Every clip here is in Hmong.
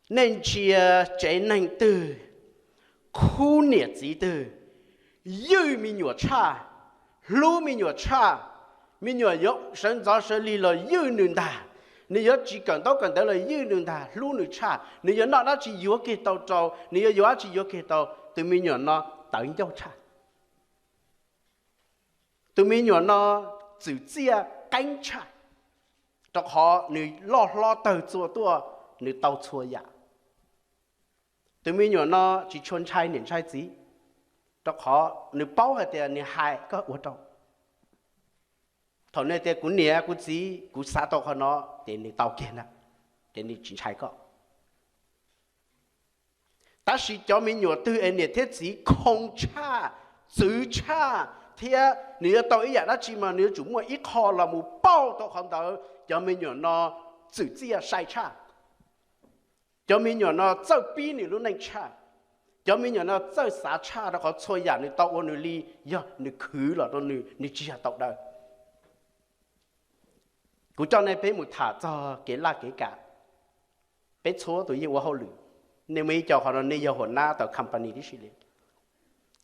Nej ntsia tsev neeg twg, khub niam txiv twg ywj me nyuam tshaj, hlub me nyuam tshaj, me nyuam yuav sawv ntxov sawv lig los ywj nws ntag, nws yuav tsis kawm ntaub kawm ntawv los ywj nws ntag, hlub nws tshaj, nws yuav noj dab tsi yuav kiag tau rau, nws yuav yuav dab tsi yuav kiag tau, tus me nyuam no tawv ncauj tshaj. Tus me nyuam no txwm txiaj qeeb tshaj, rau qhov nws loj hlob tawg txua tuaj, nws tau txhua yam. Tus me nyuam no tsis tshua ntshai niam ntshai txiv, rau qhov nws paub hais tias nws hais koj ua rau. Thaum nws tias kuv niam kuv txiv kuv xav tau qhov no, ces nws tau kiag ntag, ces nws tsis ntshai koj. Tab sis cov me nyuam twg es niam thiab txiv khoo tshaj, txwv tshaj, thiab nws yuav tau ib yam dab tsi mas nws yuav tsum muaj ib qho los mus pauj tau qhov ntawd, cov me nyuam no txwm txiaj sai tshaj. Cov me nyuam no txawj pib nws lub neej tshaj. Cov me nyuam no txawj xav tshaj rau qhov txhua yam nws tau ua nws li yog nws khwv los rau nws, nws tsis yog tau daws. Kuv coj nej peb mus tham txog kev laj kev kam. Peb txhua tus yeej ua hauj lwm, nej muaj ib co qhov no nej yog huam nab tau company tib si li.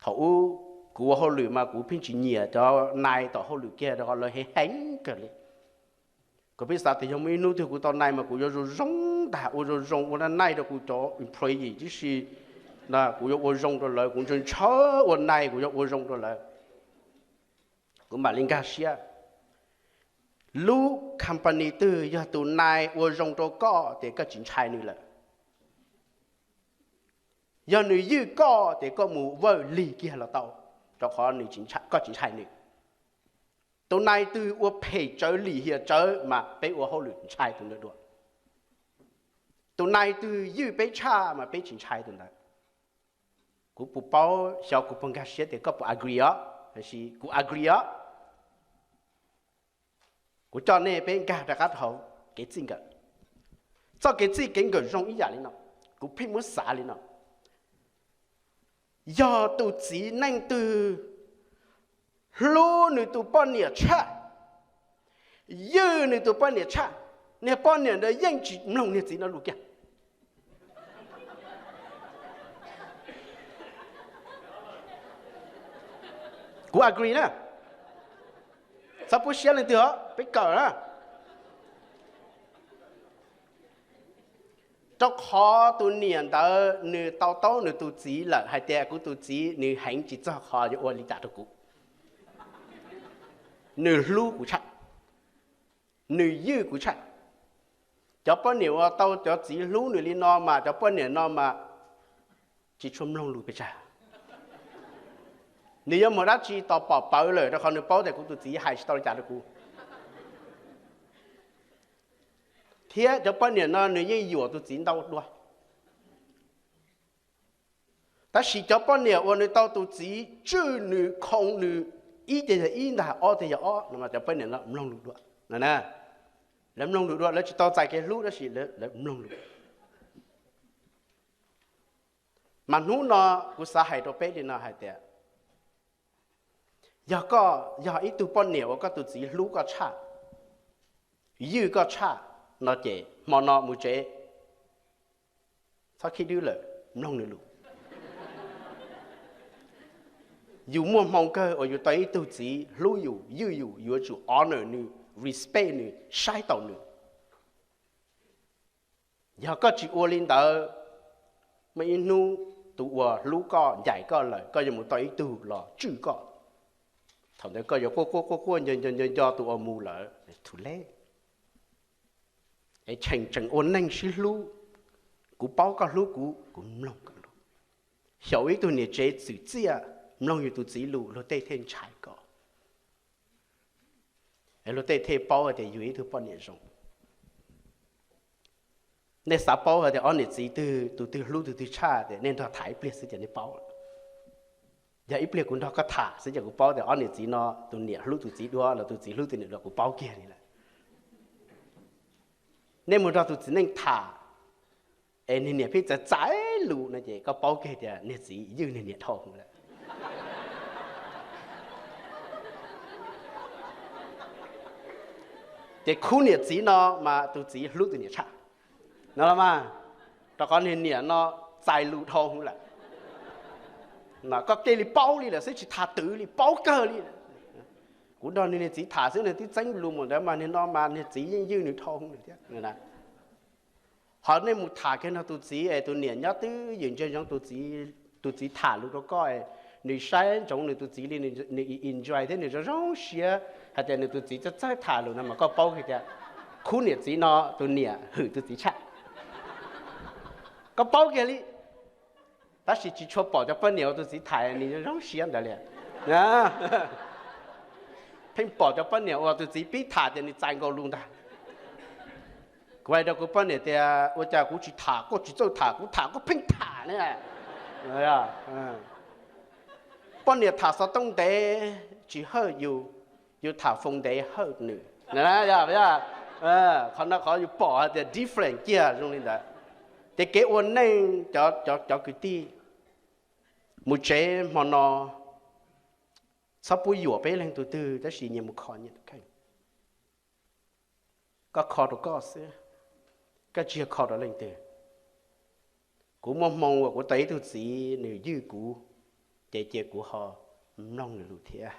Thaum ub kuv ua hauj lwm mas kuv pheej tsis nyiam cov nai tom hauj lwm kiag rau qhov lawv heev heev kawg li. Kuv pheej xav tias yog muaj ib hnub twg kuv tau nai mas kuv yuav zoo zoo ntag, ua zoo zoo ua nai nai rau kuv cov employee tib si. Kuv yuav ua zoo rau lawv, kuv ntshaw ntshaw ua nai kuv yuav ua zoo rau lawv. Kuv mam li nkag siab. Lub company twg yog tus nai ua zoo rau koj ces koj tsis ntshai nws lawm. Yog nws ywj koj ces koj mus vawj lig kiag los tau, rau qhov koj tsis ntshai nws. Tus nai twg ua phem tsawv lim hiam tsawv mas peb ua hauj lwm ntshai tus ntawd dua. Tus nai twg ywj peb tshaj mas peb tsis ntshai tus ntawd. Kuv puas paub, xyov kuv puas nkag siab tias koj puas agree os, tiam sis kuv agree os. Kuv coj nej peb nkag rov qab rau hauv kev txij nkawm. Txoj kev txij kev nkawm zoo ib yam li no, kuv pheej muab xav li no. Yog tus txiv neej twg hlub nws tus poj niam tshaj, ywj nws tus poj niam tshaj, niag poj niam ntawd yeej tsis mloog niag txiv no lus kiag. Kuv agree na. Txhob pub siab leej twg os, peb kawm na. Rau qhov tus niam ntawd nws to taub nws tus txiv lawm hais tias kuv tus txiv nws heev tsis txog qhov yuav ua li cas rau kuv. Nws hlub kuv tshaj, nws ywj kuv tshaj. Cov poj niam uas tau cov txiv hlub nws li no mas cov poj niam no mas tsis tshua mloog lus pes tsawg. Nws yuav muaj dab tsi tos pom pawv lawm rau qhov nws paub tias kuv tus txiv hais tsis tau li cas rau kuv. Thiab cov poj niam no nws yeej yuam tus txiv ntau dua. Tab sis cov poj niam uas nws tau tus txiv tswj nws khoo nws, ib ces yog ib ntag, ob ces yog ob no mas cov poj niam no mloog lus dua. Lawv mloog lus dua, lawv tsis tau txais kev hlub tab sis lawv mloog lus. Mas hnub no kuv xav hais rau peb li no hais tias, yog koj yog ib tug poj niam uas koj tus txiv hlub koj tshaj, ywj koj tshaj no ces hmo no mus tsev, txhob khib dwb lawm, mloog nws lus. Yus muaj hmoo kawg uas yus tau ib tug txiv hlub yus, ywj yus, yuav tsum honor nws, respect nws, saib taus nws. Yog koj tsis ua li ntawd, muaj ib hnub tus uas hlub koj ncaim koj lawm, koj yuav mus tau ib tug los tswj koj. Thaum ntawd koj yuav quaj quaj quaj quaj nco nco nco nco tus uas mus lawm, too late. Es tseem tseem ua neej sib hlub, kuv paub koj hlub kuv, kuv mloog koj lus. Xyaum ib tug niam tsev txwm txiaj, mloog yus tus txiv lus, luag tej thiaj ntshai koj. Es luag tej thiaj paub hais tias yus ib tug poj niam zoo. Nej xav paub hais tias ob niam txiv twg tus twg hlub tus twg tshaj tias nej nrog tham ib pliag xwb ces nej paub. Yog ib pliag kuv nrog koj tham xwb ces kuv paub tias ob niam txiv no tus niam hlub tus txiv dua los tus txiv hlub tus niam dua, kuv paub kiag li lawm. Nej mus nrog tus txiv neej tham, es niag niam pheej txawv txawv lus no ces koj paub kiag tias niag txiv ywj niag niam dhau lawm. Ces khub niam txiv no mas tus txiv hlub tus niam tshaj no los mas. Rau qhov niag niam no txais lus dhau hwv lawm. Koj cia li paub li lawm xwb, tsis tham twv li, paub kawg li. Kuv nrog niag txiv tham xwb, nws twb txeeb lus mus ntawd mas niag no mas niag txiv yeej ywj nws dhau hwv thiab. Ho nej mus tham kiag nrog tus txiv es tus niam nyob twj ywm ntsia ntsoov tus txiv tham lus rau koj, nws saib ntsoov nws tus txiv li, nws enjoy thiab nws zoo zoo siab hais tias nws tus txiv txawj txawj tham lus no mas koj paub kiag tias khub niam txiv no tus niam hwm tus txiv tshaj. Koj paub kiag li. Tab sis tsis tshua pom cov poj niam uas tus txiv tham nws zoo zoo siab ntawd li. Pheej pom cov poj niam uas tus txiv pib tham tias nws txais nkaus lus ntag. Kuv hais rau kuv poj niam tias, ua cas kuv tsis tham koj tsis txawj tham, kuv tham koj pheej tham ne. Poj niam tham xov tooj ntev tsis hawj yus, yus tham phone ntev hawj nws. Qhov no qhov yus pom hais tias different kiag zoo li ntawd. Ces kev ua neej, cov kwv tij, mus tsev hmo no txhob pub yuam peb leej tug twg, tab sis nyias mus kho nyias tus kheej. Koj kho rau koj xwb, koj tsis yog kho rau leej twg. Kuv muaj hmoo uas kuv tau ib tug txiv nws ywj kuv, ces cia kuv ho mloog nws lus thiab.